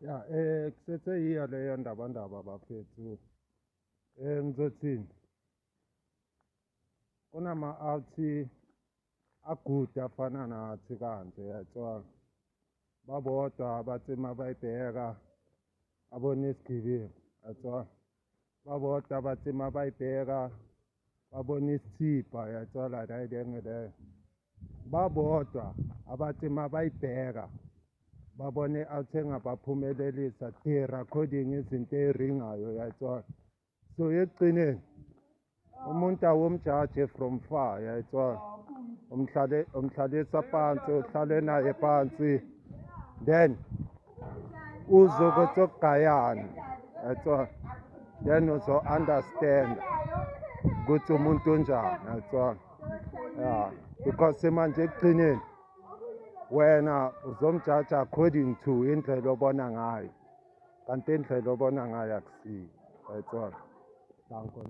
Ya, kusethe yiyo leyo ndabandaba bafethu. Ngizothini? Kunama-out a-good afana nathi kanje, uyayithola. Babodwa abathi mabayibheka babone isigebengu, uyayithola. Babodwa abathi mabayibheka babone isithipha, uyayithola la lenge leyo. Babodwa abathi mabayibheka babone out engabaphumelelisa according izinto ey'ringayo, uyayithola. So ekugcineni umuntu awumjaje from far, uyayithola. Umhlale umhlalisa phansi, uhlale naye phansi, then uzwe ukuthi okugayani, uyayithola. Then uzo-understand ukuthi umuntu unjani, uyayithola. Ya, because manje ekugcineni wena uzomjaja according to indlela obona ngayo, kanti indlela obona ngayo akusiyo, uyayithola. Danko.